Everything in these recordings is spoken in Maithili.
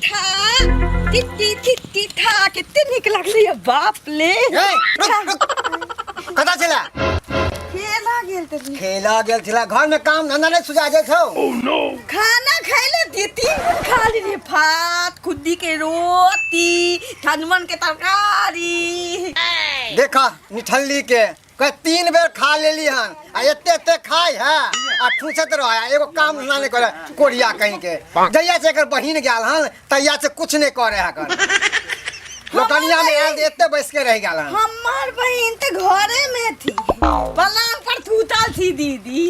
था तित्ती तित्ती था कते नीक लागलै ये बाप ले ए, रुक, रुक। कतऽ छला खेला गेल त खेला गेल छला घर में काम धंधा नहीं सुझा जाइ छौ खाना खैले दी तीन दिन खा लेली भात खुद्दी के रोटी ठनमन के तरकारी देखा निठल्ली के कह तीन बेर खा लेली हन आ एते एते खाय है आ ठूसत रह आ एगो काम धंधा नहीं करे कोरिया कहीं के जहिया से एकर बहिन गेल हन तहिया से कुछ नहीं करे है कर लोकनिया में आयल एते बैस के रह गेल हन हमार बहन तो घरे में थी पलंग पर थूतल थी दीदी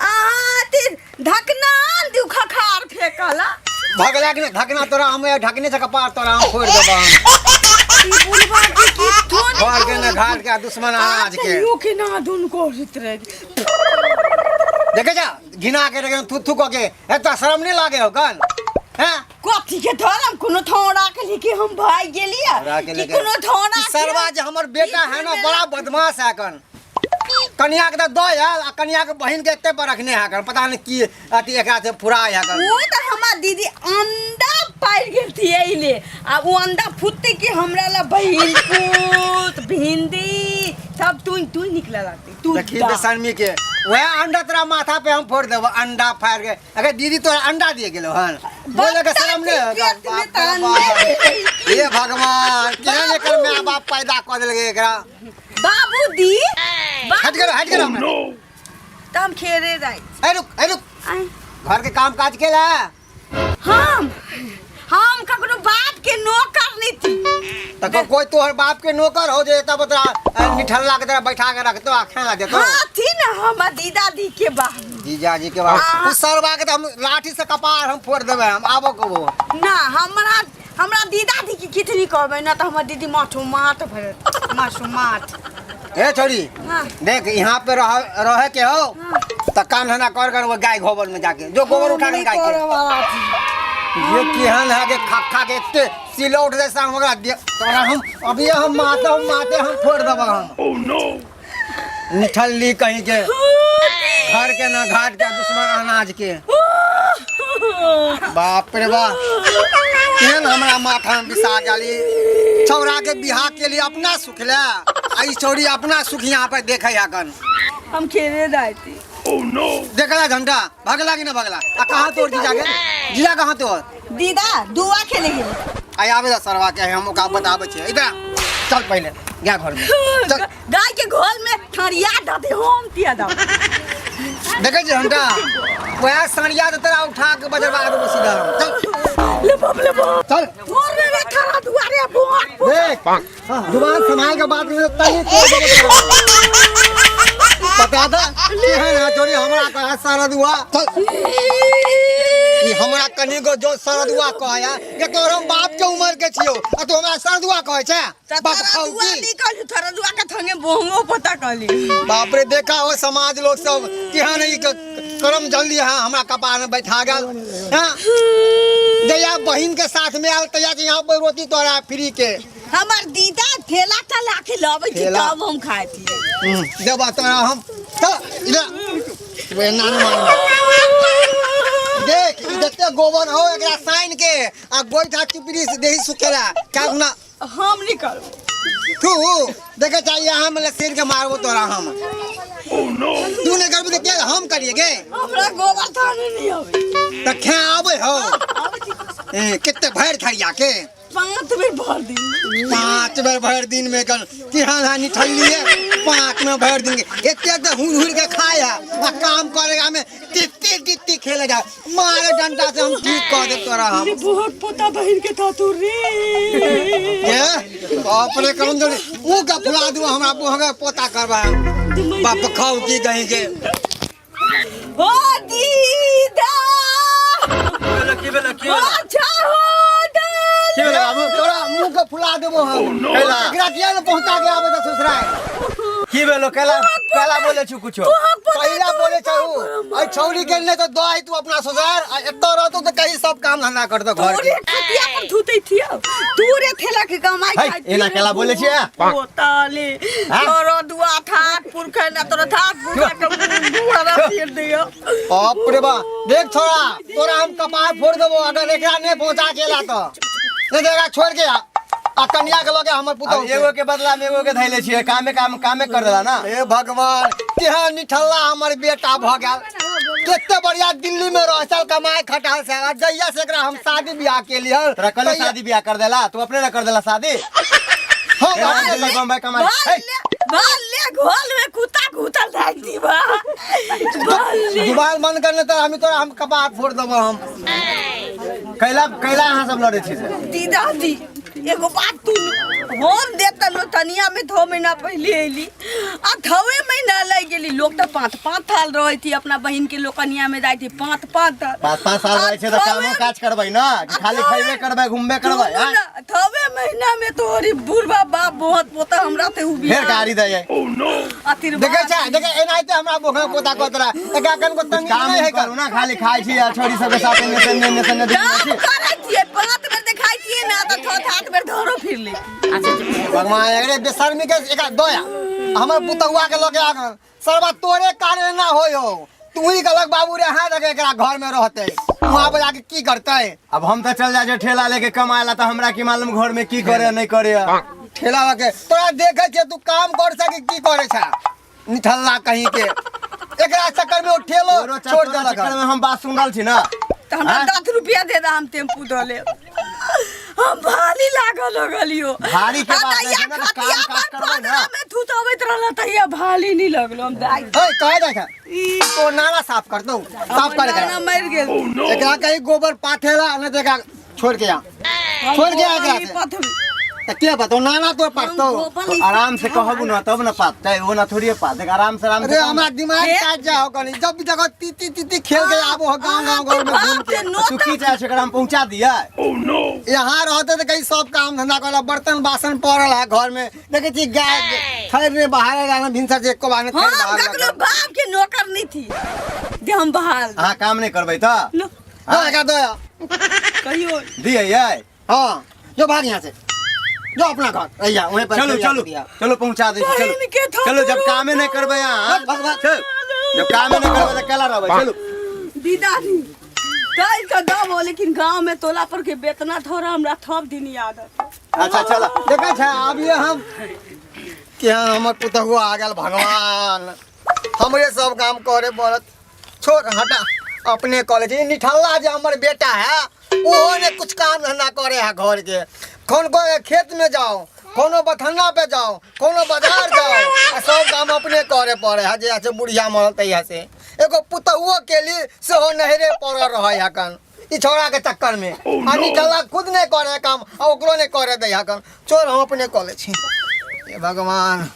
अहाँ ती ढकना दू खखार फेंकला भगला के ढकना तोरा हम ढकने से कपार तोरा हम फोड़ देबा हम ई बुढ़वा के की थोड़ी घर के न घाट के दुश्मन अनाज के कहियो के ना धुन को रहे देखे जा घिना के रखे थू थू कऽ के एतऽ शरम नहीं लागे हो कन हैं कथी के धरम कोनो थोड़ा के लेके हम भाग गेलिए थोड़ा के कि लेके कोनो थोड़ा ई सरवा जे हमर बेटा है ना बड़ा बदमाश है कन कनिया के तऽ दऽ आयल आ कनिया के बहिन के एते पर रखने है कन पता नहीं की अथी एकरा से फुराय है कन वो तो हमार दीदी अंडा पार गेल थी एले आ वो अंडा फुटते कि हमरा ला बहिन पूत भिंडी सब तू तू निकला लागते तू देखी बेसनमी के वह अंडा तोरा माथा पे हम फोड़ देबो अंडा फाड़ के अगर दीदी तोरा अंडा दिए गेलो हन बोले के शर्म नहीं हो पेट में तऽ अंडा हे भगवान केहन एकर माय बाप पैदा कऽ देलकै एकरा बाबू दी हट गेलो हट गेलो हमरा। त हम खेरे जाई ए रुक ए रुक आइ घर के काम काज केला हम ककरो बाप के नौकर नहीं थी त कोई तोहर बाप के नौकर हो जे तब तोरा निठल्ला के तरह बैठा के रखतो आ खाना देतो हाँ थी ना हमर दीदा दी के बाप जीजा जी के बाप उस सरवा के त हम लाठी से कपार हम फोड़ देबै हम आबो कबो ना हमरा हमरा दीदा दी की कितनी कहबै ना तऽ हमर दीदी माथो माथ भरत माथो माथ ए छोरी हाँ। देख यहाँ पे रह रहे के हो त काम धंधा कर कर वो गाय गोबर में जाके जो गोबर उठा के गाय के ये केहन है के खा खा के एते सिलौट जैसा हमरा दे तोरा हम अभी हम माते हम माते हम फोड़ देबा हम oh नो निठल्ली कहीं के घर के ना घाट के दुश्मन अनाज के बाप रे बाप केहन हमरा माथा में बिसा गेली छौड़ा के बियाह के लिए अपना सुख ले आ ई छौड़ी अपना सुख यहाँ पर देखे है कन हम खेले जाती देखला झंडा भगला कि ना भगला आ कहाँ तोर जीजा के जीजा कहाँ तोर दीदा दुआ खेले गेल आइ आबे दा सरवा के हम ओकरा बताबै छियै इधर आ। चल पहिले गाय घर में चल गाय के घोल में ठरिया दे दे हम तिया दे देखै छी हमरा वएह सरिया तऽ तोरा उठा के बजरवा देबो सीधा हम चल ले बाप ले बाप चल घोर में रे थरा दुआरे बोट देख जुबान संभाल के बात में तनी तोड़ देबो तोरा। बता दे केहन है चोरी हमरा कहे सरदुआ चल ई हमरा कनी गो जो सरदुआ कहया ये तोर हम बाप के उम्र के छियो आ तू हमरा सरदुआ कहै छै बाप खाऊ दुआ की नहीं कहली थरा दुआ के थंगे बोंगो पता कहली बाप रे देखा हो समाज लोग सब केहन ई करम जल्दी हाँ हमरा कपार में बैठा गेल हाँ जहिया बहिन के साथ में आयल तहिया से यहाँ पर रोटी तोरा फ्री के हमर दीदा ठेला चला के लबै थी ठेला। तब हम खाए थी देबा तोरा हम चल इधर वे नानू मानू देख ई जते गोबर हो एकरा साइन के आ गोइठा चिपड़ी से देही सुखेला क्या गुना हम नहीं करब तू देखे चाहिए हम लसीर के मारबो तोरा हम तू नहीं करबी तो क्या हम करिए गे हमरा गोबर थाने नहीं आवे त खे आबै हो ए, कितने भरि थरिया के पाँच बेर भर दिन पाँच बेर भरि दिन में कन केहन है निठल्ली है पाँच में भरि दिन के एते ते हुर हुर के खाए है आ काम करेगा में तित्ती तित्ती खेलेगा मारे डंडा से हम ठीक कर दे तोरा हम अरे बहुत पोता बहिन के था तू रे के बाप रे करम जोड़ी ऊ का फुला दू हमरा पोहगे पोता करबा बाप खाऊ की कहीं के ओ दीदा की भेलै की भेलै अच्छा हो दाल की भेलै बाबू तोरा मुंह के फुला देबो हम कैला? एकरा किया ने पहुंचा के आबे त ससुराल की भेलो कैला कैला बोले छु कुछो पहिला बोले छौ अइ छौरी के नहीं तो दो आई तू अपना ससुराल आ एतौ रहतो तो कहीं सब काम धंधा करतो घर तोरे के खटिया पर धुतै थियो तोरे थेला के कमाई है, खाइ एना केला बोले छियै? पोताले हाँ? तोरो दुआ थाक पुरखा ना तोरो थाक पुरखा के बुढ़ा फिर दियो बाप रे बा देख छोरा तोरा हम कपार फोड़ देबो अगर एकरा नहीं पहुंचा के ला तो नहीं तो एकरा छोड़ के आ आ कन्या के लगे हमर अब पुतहु एगो के बदला में एगो के धैले छियै कामे काम कामे कर देला ना हे भगवान केहन निठल्ला हमर बेटा भ गेल कते बढ़िया दिल्ली में रहल कमाए खटाल से आ जहिया से एकरा हम शादी बियाह के लिए तोरा कल शादी बियाह कर देला तू अपने ना कर देला शादी हम एना दिल्ली बम्बई कमाए है, भाल ले घोल में कुत्ता घुतल धाक दी बा भाल ले जुबान बंद करने तो हम तोरा हम कपार फोड़ देबो हम कैला कैला अहाँ सब लड़े छी से दीदा दी एगो बात तू हम देता लो तनिया में 2 महीना पहले अयली आ 2 महीना लग गेली। लोग तो 5-5 साल रहे थी अपना बहन के लोकनिया में जाती 5-5 साल 5-5 साल रहै छै तऽ कामो काज करबै ना कि खाली खैबे करबै घूमबे करबै आँय? 2 महीना में तोहरी बुढ़वा बाप बहुत पोता हमरा ते उ फेर गाड़ी दैयै देखे छै देखे एनाहिते हमरा बोखना पोता कहत रहा एकरा कन को तंगी काम नहीं है करू ना खाली खाइ छी आ छोरी सबके साथ एने से एने से एने काम छी करै छियै 5 बेर देखाइ छियै ना तऽ 6-7 बेर धरो फिर ले। भगवान अरे बेशर्मी के एकरा दया हमर पुतहुआ के लके आगल सरबा तोरे कारण ना होय हो तू ही गलक बाबू रे हां रखे एकरा घर में रहते वहां पर जाके की करते। अब हम तो चल जाए ठेला लेके कमाए ला तो हमरा की मालूम घर में की करे नहीं करे। ठेला के तोरा देखे छे तू काम कर सके की करे छा निठल्ला कहीं के एकरा चक्कर में वो ठेलो छोड़ देलक। चक्कर में हम बात सुन रहल छी ना तो हमरा 10 रुपया दे दा हम टेम्पू धऽ लेब। हम भारी लागल लगलियो भारी के बात नहीं छै ना, काम काज करबै ना। में थुतबैत रहल तहिया भारी नहीं लगलो हम दाइ। ओए कहे देखा तो नाला साफ कर दो साफ कर नाना मर गेल। एकरा कहीं गोबर पाथेला न देखा छोड़ के आ छोड़ के आ एकरा से त के बताओ नाना तो पाथतो तो आराम से कहबू ना तब ना पातै ओ ना थोड़िए पात देख आराम से आराम से। अरे हमरा दिमाग काट जाओ कनी जब भी देखो ती ती ती ती खेल के आबो हो गांव गांव घर में घूम के। तू की चाहे छै एकरा हम पहुंचा दिया। यहाँ रहते तो कहीं सब काम धंधा करला बर्तन बासन पड़ल है घर में देखे छी गाय थैर ने बाहर रहना भिनसर जे एको बार ने थैर हम बाहर ककरो बाप के नौकर नहीं थी जे हम बहाल। अहाँ काम नहीं करबै त लो हां एकरा दो कहियो दियै। हां जो भाग यहाँ से जो अपना घर रहिया वहीं पर चलो चलो चलो पहुंचा दे चलो चलो जब कामे नहीं करबै अहाँ चल जब कामे नहीं करबै त केला रहबै चलो दीदानी कल तो दबो लेकिन गांव में तोला पर के बेतना थोड़ा हमरा थप दिन याद। अच्छा चलो देखै छै अब ये हम कि हमर पुतहुआ आ गेल भगवान हमरे सब काम करे पड़त छोड़ हटा अपने कॉलेज निठल्ला जे हमर बेटा है ओहो ने कुछ काम धंधा करे है घर के कौन को खेत में जाओ कोनो बथन्ना पे जाओ कोनो बाजार जाओ आ सब काम अपने करे पड़े है जे से बुढ़िया मरल तहिया से एगो पुतहुओ के लिए सेहो नहरे पड़ल रहे है कन ई छोड़ा के चक्कर में आ निठल्ला खुद नहीं करे काम आ ओकरो नहीं करे दे है कन छोड़ हम अपने कॉलेज छी हे भगवान।